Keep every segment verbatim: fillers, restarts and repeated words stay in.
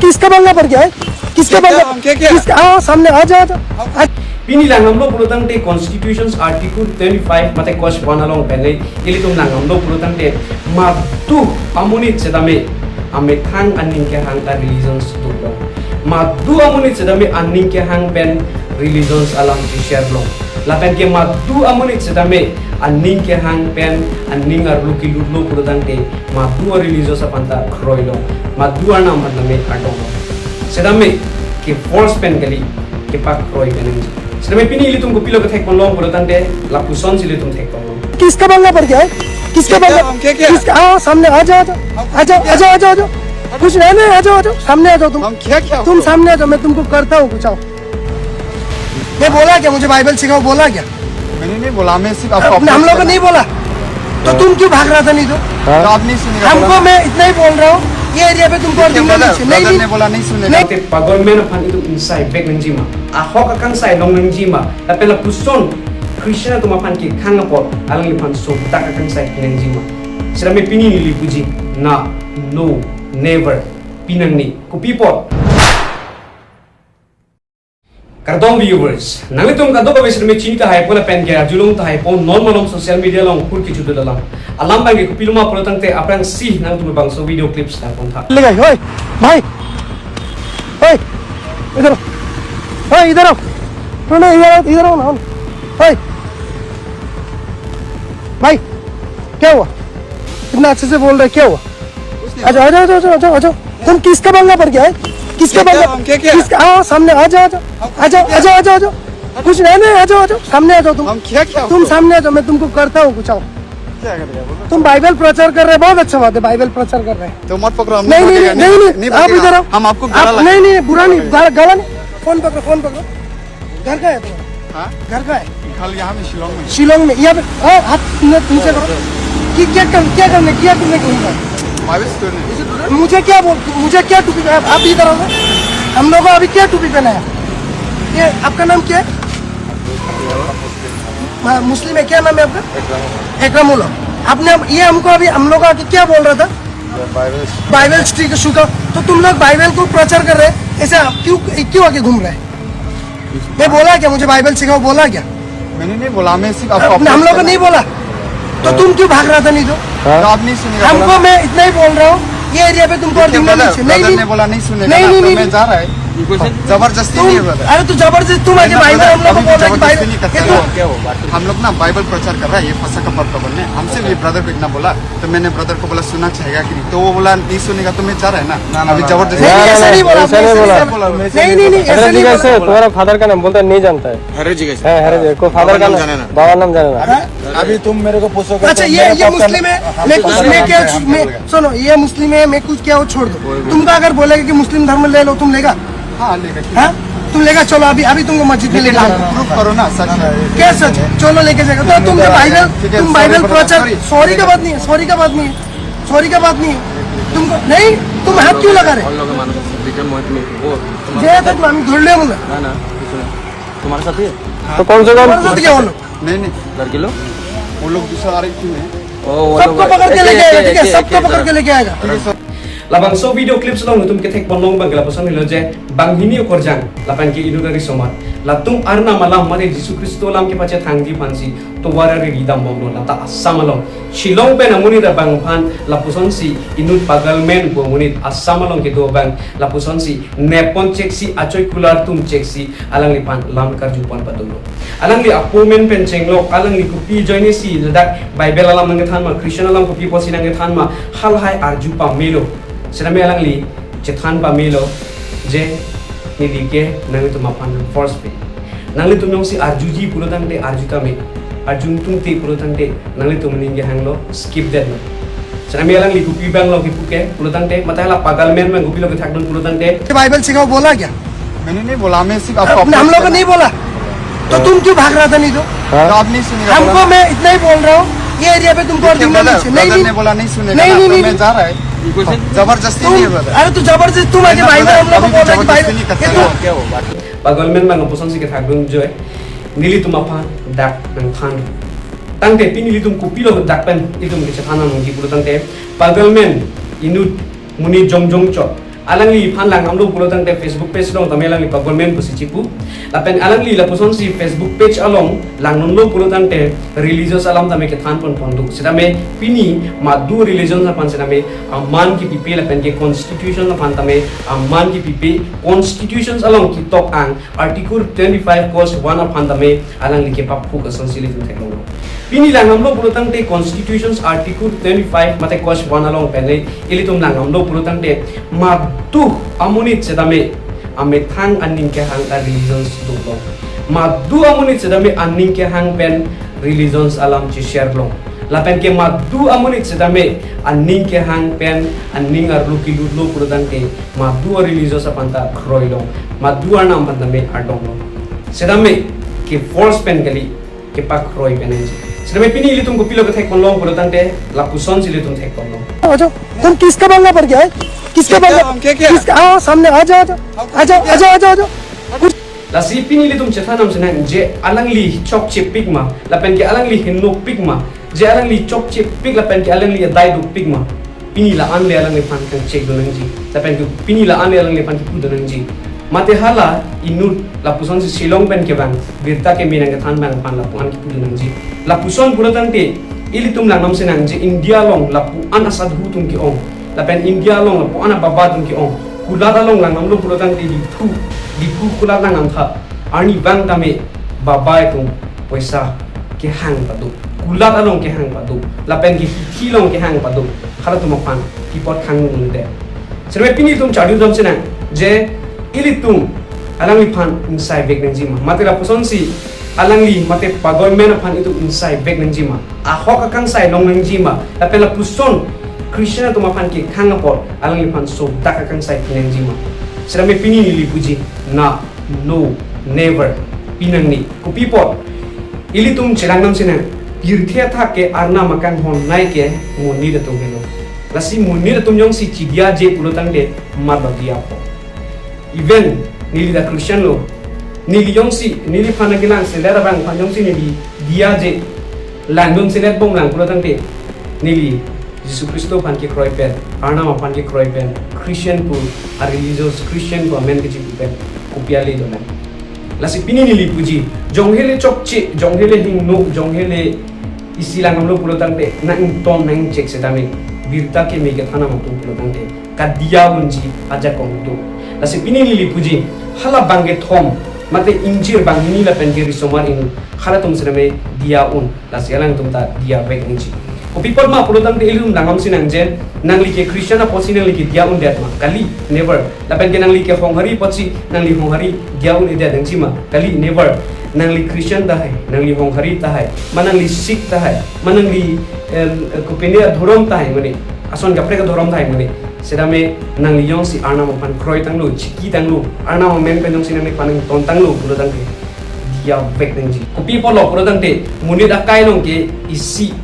किसका बंगला पर क्या है? किसका क्या, बंगला? हम क्या, क्या? किसका? आओ, सामने आ जाओ, आ जाओ। Pini langdamlo pulotangte Constitution Article twenty five mate clause one along pen ilitum langdamlo pulotangte madu amonit setame amethang aning kehang a religions dolo. Madu amonit setame aning kehang pen religions alam keshare lo. Lapen ke madu amonit setame aning kehang pen aning arlo kelutlo pulotangte madu a religious aphan ta kroilo. Madu arnam aphan tame ardom. Setame ke force pen kali, kepakroi pen nangji. Setame pini ilitum kopilo kethekponlong pulotangte lapusonsi ilitum thekponlong. किसका बंगला पर क्या है? किसका क्या, बंगला? हम क्या, क्या? किसका? आओ, सामने आ जाओ, आ जाओ। आ जाओ, आ जाओ, आ जाओ, आ जाओ। कुछ नहीं, नहीं, आ जाओ, आ जाओ, सामने आ जाओ तुम। हम क्या, क्या तुम करो? सामने आ जाओ, मैं तुमको करता हूँ कुछ, आओ। मैं बोला क्या? मुझे बाइबल सिखाओ बोला क्या? मैंने नहीं बोला, मैं सिर्फ आपको अपने, हम लोग को नहीं बोला। तो हाँ। तुम क्यों भाग रहा था नहीं तो? हाँ। तो आप नहीं सुनेगा, हमको बोला। मैं इतना ही बोल रहा हूँ, ये एरिया पे तुमको और देखिए, दिखना नहीं चाहिए। नहीं, नहीं, नहीं बोला, नहीं सुनेगा। नहीं। Te pagalmen aphan itum ingsai bek nangjima. Ahok akangsai long nangjima. Lapen lapuson Christian atum aphan kekhang apot alangliphan sodak akangsai nangjima. Setame pini neli puji, na, no, never. Pinangne, kopi apot? Kardom viewers, nanglitum kadokave setame chini tahai pon lapen ke arjulong tahai pon non malom social media along kur kejudu alam. Alam abang ke kopiloma pulotangte aphrangsi nangtum bangso video clips ta pon tha. ले गए, ओए, भाई, ओए, इधर आओ, ओए, इधर आओ, नहीं, नहीं, इधर आओ, इधर आओ ना, ओए, भाई, क्या हुआ? इतना अच्छे से बोल रहे, क्या हुआ? कुछ नहीं। आ जाओ, आ जाओ, आ जाओ, आ जाओ, आ जाओ। तुम किसका बंगला पर क्या है? किसका क्या, बंगला? हम क्या, क्या? किसका? आओ, सामने आ जाओ, आ जाओ। हम आ जाओ, क्या? आ जाओ, आ जाओ, आ जाओ। कुछ नहीं, नहीं, आ जाओ, आ जाओ, सामने आ जाओ तुम। हम क्या, क्या तुम आपको? सामने आ जाओ, मैं तुमको करता हूँ कुछ, आओ। क्या करेगा, बोलो? तुम बाइबल प्रचार कर रहे हो, बहुत अच्छा बात है, बाइबल प्रचार कर रहे हैं। तो मत पकड़ो, हम नहीं, नहीं नहीं, भागेगा, नहीं, नहीं, नहीं, नहीं आप भागेगा। इधर आओ। हम आपको गला आप, लगा नहीं, नहीं, नहीं, बुरा नहीं, गला, गला नहीं। फोन पकड़ो, फोन पकड़ो। घर का है तुम्हारा? हाँ? घर का है? फिलहाल यहाँ में, शिलोंग में। शिलोंग में, यहाँ पे, हाँ, हाथ न-, नीचे करो। कि क्या कर, क्या करने, क्या करने को उनका? बारिश करने। मुझे क्या बोल, मुझे क्या टोपी पहना? आप, आप इधर आओ ना। हम लोगों को अभी क्या टोपी पहनाया? ये आपका नाम क्या है? हाँ, मुस्लिम है, क्या नाम है आपका? एकराम। एकराम उल्ला। आपने हम, ये हमको अभी, हम लोग आके क्या बोल रहा था? बाइबल। बाइबल स्टडी का शुरू। तो तुम लोग बाइबल को प्रचार कर रहे हैं, ऐसे आप क्यों, क्यों आके घूम रहे हैं? मैं बोला क्या, मुझे बाइबल सिखाओ बोला क्या? मैंने नहीं बोला, मैं सिर्फ आपको अपने, हम लोग को नहीं बोला। तो हाँ। तुम क्यों भाग रहा था नहीं तो? हाँ। तो आप नहीं सुनेगा, हमको बोला। मैं इतना ही बोल रहा हूँ, ये एरिया पे तुमको और देखिए, दिखना नहीं ब्रदर, चाहिए। नहीं, ब्रदर नहीं। ने बोला नहीं सुनेगा नहीं, ना, नहीं, तो नहीं, मैं नहीं। जा रहा है। ये क्वेश्चन जबरदस्ती तुम, नहीं है, ब्रदर। अरे तू जबरदस्ती, तुम आके नहीं ना, बाइबल ब्रदर, हम लोग को अभी बोल रहा है कि जबरदस्ती बाइबल, नहीं करता ये है। तुम क्या हो, बात हम लोग ना बाइबल प्रचार कर रहा है, ये फसह का पर्व का बोलने, हमसे भी ब्रदर को इतना बोला, तो मैंने ब्रदर को बोला, "सुनना चाहेगा कि नहीं?" तो वो बोला, "नहीं सुनेगा, तो मैं जा रहा है ना।" ना, अभी ना, ना। जबरदस्ती नहीं, नहीं, ऐसा नहीं बोला, ऐसा नहीं बोला। नहीं, नहीं, नहीं, ऐसा नहीं बोला। तुम्हारा फादर का नाम बोलता है, नहीं जानता है। हरे जी कैसे? हाँ, हरे जी, को फादर का नाम, बाबा नाम जाने ना। अभी तुम मेरे को पूछोगे अच्छा, तो ये, मेरे ये को आपका मुस्लिम है, मैं कुछ, मैं क्या, मैं, सुनो, ये मुस्लिम है, मैं कुछ क्या हो, छोड़ दो। तुमको अगर बोलेगा कि मुस्लिम धर्म ले लो, तुम लेगा? हाँ, लेगा, ठीक है। हाँ? तुम लेगा, चलो, अभी, अभी तुमको मस्जिद में लेके जाऊंगा। प्रूफ करो ना, सच है। क्या सच है? चलो, लेके जाएगा। तो तुम तो बाइबल, ठीक है, तुम बाइबल प्रचार, सॉरी का बात नहीं है, सॉरी का बात नहीं है, सॉरी का बात नहीं है। तुमको, नहीं, तुम हाथ क्यों लगा रहे? যে থাকলো আমি ধরলে মনে হয়। না, না, কিছু না। তোমার সাথে? তো কোন জায়গায়? তোমার সাথে কে হলো? नहीं, नहीं। लड़की लोग? वो लोग दूसरा आ रही थी। सबको पकड़ के लेके आएगा, ठीक है? सबको पकड़ के लेके आएगा। Labangso video clips along itum kethekponlong abang ke lapuson helo je banghini okorjang lapen ke inut ari somar latum arnam alam mate Jisu Khristo alam kepachethangji aphansi tovar ari ridambomlo lata Assam along. Shillong pen amonit abang aphan lapusonsi inut pagalmen pu amonit Assam along kedo abang lapusonsi nepon cheksi achoi kular tum cheksi alangliphan lam karjupon padolo. Alangli apo amen pen chenglok, alangli kopi ajoinesi ladak Bible alam nangkethan ma, Christian alam kopi apotsi nangkethan ma, halahai arju pamelo. Setame alangli chethan pamelo je neli ke nanglitum aphan force pe. Nanglitum jongsi arjuji pulotangte arju tame. Arju ingtungte pulotangte nanglitum aning kehanglo, skip detlo. Setame alangli kopi abanglo kipu ke pulotangte, mate hala pagalmen abang kopilo kethakdun pulotangte. Bible सिखाओ बोला क्या? मैंने नहीं बोला, मैं सिर्फ आपको अपने, हम लोग को नहीं बोला। तो तुम क्यों भाग रहा था नहीं तो? हाँ। तो आप नहीं सुनेगा, हमको बोला। मैं इतना ही बोल रहा हूँ, ये एरिया पे तुमको और देखिए, दिखना नहीं ब्रदर, चाहिए। नहीं, ब्रदर नहीं। ने बोला नहीं सुनेगा नहीं, ना, नहीं, तो नहीं, मैं नहीं। जा रहा है। ये क्वेश्चन जबरदस्ती तुम, नहीं है, ब्रदर। अरे तू जबरदस्ती, तुम आके नहीं, भाई ब्रदर, हम लोग को अभी बोल रहा है कि भाई, जबरदस्ती नहीं करता ये है। तुम क्या हो, बात करो। Pagalmen abang lapusonsi kethakdun ajoine nelitum aphan dak nangthan. Tangte pini ilitum kopilo dak pen ilitum kechethan nangji pulotangte pagalmen inut monit jongjong chot Alangliphan langdamlo pulo tangte Facebook page along tame alangli pa government pusi chipu. Lapen alangli lapusonsi Facebook page along langdamlo pulo tangte religious alam tame kethan pon pon do. Setame pini madu religion aphan setame aman kipipe lapen ke constitution aphan tame aman kipipe, constitutions along ketok ang Article twenty-five clause one aphan tame alangli kepaphuk asonsi ilitum theklonglo. Pini langdamlo pulo tangte constitutions Article twenty-five mate clause one along pen le ilitum langdamlo pulo tangte madu amonit setame amethang aning kehang a religions dolo. Madu amonit setame aning kehang pen religions alam cheshare long. Lapen ke madu amonit setame aning kehang pen aning arlo kilutlo pulo tangte madu a religious aphan ta kroi long. Madu arnam aphan tame ardom long. Setame ke force pen kali, kepakroi pen nangji. Setame pini ilitum kopilo kethek pon long pulo tangte lapusonsi ilitum thek pon long. आ जाओ। तुम किसका बंगला पर गया है? किसका क्या, बंगला? क्या, क्या? किसका? आओ सामने, आ जाओ, आ जाओ। आ जाओ, आ जाओ, आ जाओ, आ जाओ। कुछ Lasi pini ilitum chethan damsi nang je alangli chokchepik ma, lapen ke alangli hingno pik ma, je alangli chokchepik lapen ke alangli adai dopik ma. Pini la-an le alangliphan kangchek do nangji. Lapen ke pini la-an le alangliphan kipu do nangji. Mate hala inut lapusonsi Shillong pen kevang birta keme nangkethan abang aphan lapu-an kipu do nangji. Lapuson pulo tangte ilitum langdamsi nang je India along lapu-an asadhu atum ke-ong. Lapen India along lapu-an ababa atum ke-ong. Kulat along langdamlo pulo tangte Diphu, Diphu kulat langdamtha. Arnivang tame baba atum poisa kehang pado. Kulat along kehang pado. Lapen ke hithi along kehang pado. Halatum aphan pi apot khang nung unde. Setame pini ilitum charju damsi nang je ilitum alangliphan ingsai vek nangji ma. Mate lapusonsi alangli mate pa government aphan itum ingsai vek nangji ma. Ahok akangsai long nangji ma. Lapen lapuson Christian atum aphan kekhang apot alangliphan sodak akangsai pi nangji ma. Setame pini neli puji na, no, never pi nangne. Kopi apot? Ilitum chelang damsi nang, pirthe athak ke Arnam akanghon nai ke monit atum helo. Lasi monit atum jongsi chidiyaje pulo tangte mat lo diya apot. Even neli ta Christian lo, neli jongsi, neliphan nangkelangselet abang aphan jongsi neli diyaje, langdunselet bom lang pulo tangte neli Jisu Khristo aphan kekroi pen, Arnam aphan kekroi pen, Christian pu, a religious Christian pu amen kechipu pen kopi ale dolang. Lasi pini neli puji, jonghe le chokche, jonghe le hingno, jonghe le isi langdamlo pulo tangte nang-ington nang-ingchek setame birta keme kethan atum pulo tangte kadiya unji ajakong do. Lasi pini neli puji, hala bang kethom mate ingjir banghini lapen ke risomar inut, halatum setame diya un. Lasi alangtum ta diya vek nangji. Kopi apot ma pulo tangte ilitum langdamsi nang je nangli ke Christian apotsi nangli ke diya undet ma? Kali, never. Lapen ke nangli ke Honghari apotsi nangli Honghari diya un-edet nangji ma? Kali, never. Nangli Christian tahai, nangli Honghari tahai, ma nangli Sikh tahai, ma nangli, em, kopine adhorom tahai mane, ason kaprek adhorom tahai mane, setame nangli jongsi Arnam aphan kroitanglo, chikitanglo, Arnam amen pen jongsi nangliphan ingtontanglo pulo tangte diya vek nangji. Kopi apotlo pulo tangte monit akai along ke isi,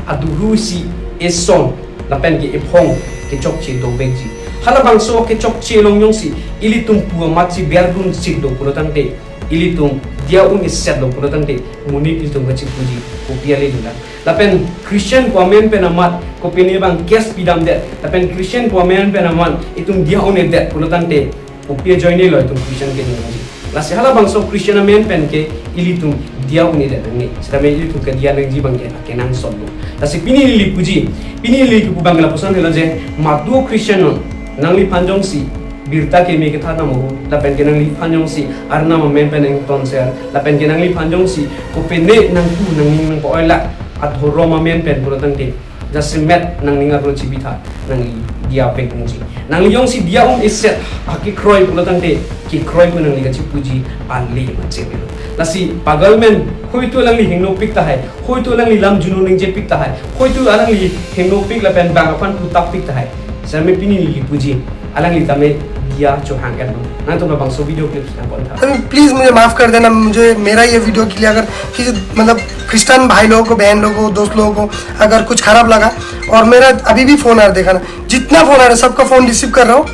aduru isi, eson lapen ke ephong kechokche dovekji. Halabangso kechokche along jongsi ilitum pu amatsi berdunsi do pulo tangte, ilitum diya un-esetlo pulo tangte monit ilitum kachipuji kopi ale dolang. Lapen Christian pu amen pen amat kopine bang case pidamdet, lapen Christian pu amen pen amat itum diya un-edet pulo tangte kopi ajoinelo itum Christian ke nangji. Lasi halabangso Christian amen pen ke ilitum diya un-edet nangne. Setame ilitum kadiya nangji abang ke kenangsot do. Lasi pini neli puji, pini neli kipu abang lapuson helo je madu Christian non nangliphan jongsi birta keme kethan amo, lapen ke nangliphan jongsi Arnam amen pen ingtonser, lapen ke nangliphan jongsi kopine nangpu nangning nangpo-oilak adhorom amen pen pulo tangte jasemet nangning arlo chibitha, nangli diya vek nangji. Nangli jongsi diya un-eset akekroi pulo tangte kekroi pu nangli kachipuji ale ma chebelo. Lasi pa government hoitu alangli hingno pik tahai, hoitu alangli lam junu ningjepik tahai, hoitu alangli hingno pik lapen bang aphan putap pik tahai. Setame pini neli puji, alangli tame diya chohang kan. Nangtum labangso video clips nangpon tha. अभी प्लीज मुझे माफ कर देना, मुझे, मेरा ये वीडियो के लिए अगर किसी, मतलब, क्रिश्चियन भाई लोगों को, बहन लोगों को, दोस्त लोगों को अगर कुछ खराब लगा, और मेरा अभी भी फोन आ रहा, देखा ना, जितना फोन आ रहा है सबका फोन रिसीव कर रहा हूँ।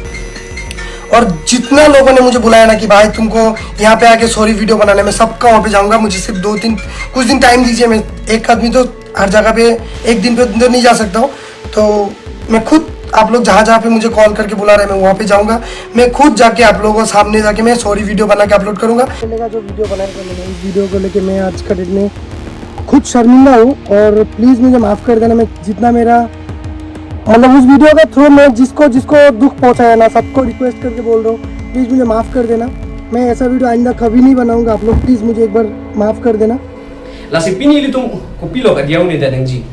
और जितना लोगों ने मुझे बुलाया ना कि भाई तुमको यहाँ पे आके सॉरी वीडियो बनाने में, सबका वहाँ पे जाऊँगा। मुझे सिर्फ दो तीन, कुछ दिन टाइम दीजिए। मैं एक आदमी तो हर जगह पे एक दिन पे उधर नहीं जा सकता हूँ, तो मैं खुद आप लोग जहाँ जहाँ पे मुझे कॉल करके बुला रहे हैं, मैं वहाँ पे जाऊँगा। मैं खुद जाके आप लोगों को सामने जाके मैं सॉरी वीडियो बना के अपलोड करूँगा। चलेगा जो वीडियो बनाया था मैंने, उस वीडियो को लेके मैं आज का डेट में खुद शर्मिंदा हूँ और प्लीज़ मुझे माफ़ कर देना। मैं जितना मेरा, मतलब, उस वीडियो के थ्रू मैं जिसको जिसको दुख पहुँचाया ना, सबको रिक्वेस्ट करके बोल रहा हूँ, प्लीज़ मुझे माफ़ कर देना। मैं ऐसा वीडियो आइंदा कभी नहीं बनाऊँगा, आप लोग प्लीज़ मुझे एक बार माफ़ कर देना। Lasi pini ilitum kopilo kadiya un-edet nangji?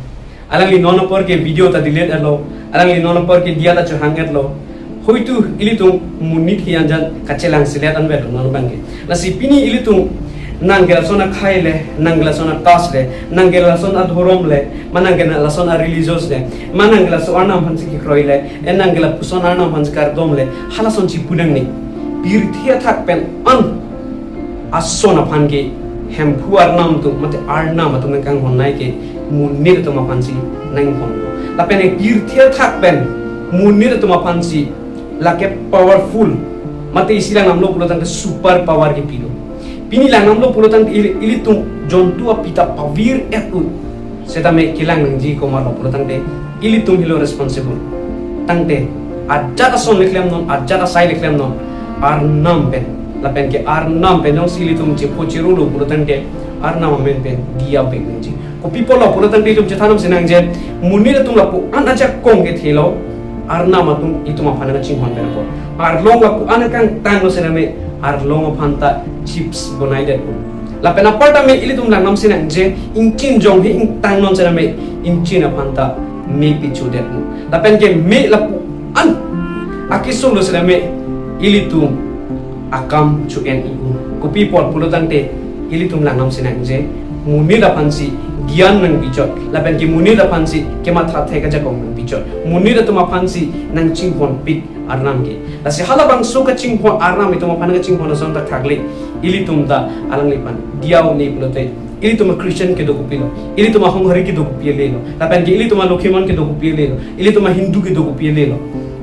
Alangli non apor ke video ta delete etlo, alangli non apor ke diya ta chohang etlo. Hoitu ilitum monit hiyan jan kachelang selet anvet non abangke. Lasi pini ilitum nang ke lason akhai le, nang ke lason atas le, nang ke lason adhorom le, ma nang ke lason a-religious le, ma nang ke lason Arnam aphansi kekroi le, e nang ke lapuson Arnam aphansi kardom le, halason chipu nangne. Pirthe athak pen an ason aphan ke Hemphu Arnam atum, mate Arnam atum nangkanghon nai ke monit atum aphansi nanghon. Lapen e pirthe athak pen monit atum aphansi lake powerful, mate isi langdamlo pulo tangte super power kepilo. Pini langdamlo pulo tangte ili-, ilitum jontu aphi ta pavir et un. Setame kelang nangji komatlo pulo tangte ilitum helo responsible. Tangte ajat ason le klemnon, ajat asai le klemnon, Arnam pen. Lapen ke Arnam pen jongsi ilitum chepo cherolo pulo tangte Arnam amen pen diya vek nangji. Kopi apotlo pulo tangte itum chethan nangji nangji, monit atum lapu-an ajakong kethelo, Arnam atum itum aphan nangchinghon pen apot. Arlong lapu-an kangtanglo setame, arlong aphan ta chips bonai det un. Lapen apar tame ilitum langdamsi nangji, ingchin jongsi ingtangnon setame, ingchin aphan ta me pichu det un. Lapen ke me lapu-an akesung lo setame, ilitum akam chu en-i un. Kopi apot pulo tangte ilitum langdamsi nangji, monit aphansi gyan nangpichot, lapen ke monit aphansi kematha thek ajakong nangpichot, monit atum aphansi nangchinghonpik Arnam ke. Lasi halabangso kachinghon Arnam itum aphan kachinghon ason ta thakle, ilitum ta alangliphan diya un-e pulote, ilitum a-Christian kedo kopilo, ilitum ahonghari kedo kopi lelo, lapen ke ilitum a-Lokhimon kedo kopi lelo, ilitum a-Hindu kedo kopi lelo.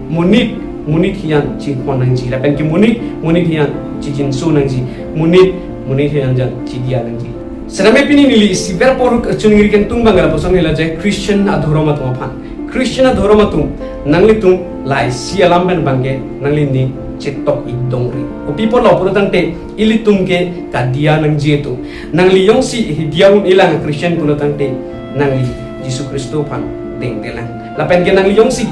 Monit, monit hiyan chinghon nangji, lapen ke monit, monit hiyan chijinso nangji, monit, monit hiyan jan chidiya nangji. Setame pini neli isiver poruk chuningri kangtung abang lapuson helo je Christian adhorom atum aphan. Christian adhorom atum, nanglitum laisi alam pen abangke nanglining chetok-ik dongri. Kopi apotlo pulo tangte ilitum ke kadiya nangji atum. Nangli jongsi diya un-elang Christian pulo tangte nangli Jisu Khristo aphan dengdelang. Lapen ke nangli jongsi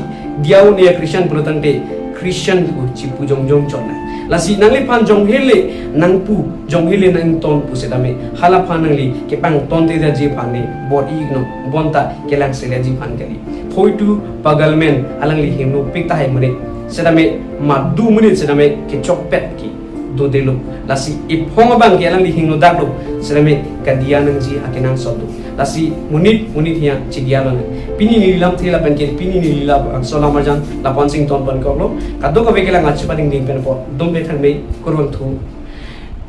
diya un-e Christian pulo tangte Christian pu chipu jongjong chotlang. Lasi nangliphan jongsi le nangpu, jongsi le nangton pu setame, halaphan nangli kepangton te daji aphan le bor-inon, bonta kelang seletji aphan kali. Hoitu pagal men alangli hingnopik tahai monit, setame madu monit setame kechokpet ke dodelo. Lasi iphong abangke alangli hingnodaklo, setame kadiya nangji akenangsot do. Lasi monit, monit hiyan chidiya lonang. Pini neli lamthe lapen ke pini neli labangso alam arjan lapu-ansi ingtonpon koklo. Kadokave kelang achi pading ding pen apot, dum pe thang me, kurvangthu,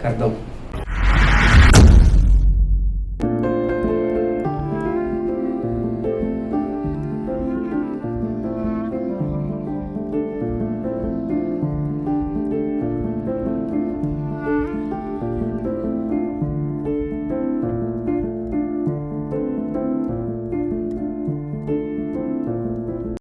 kardom.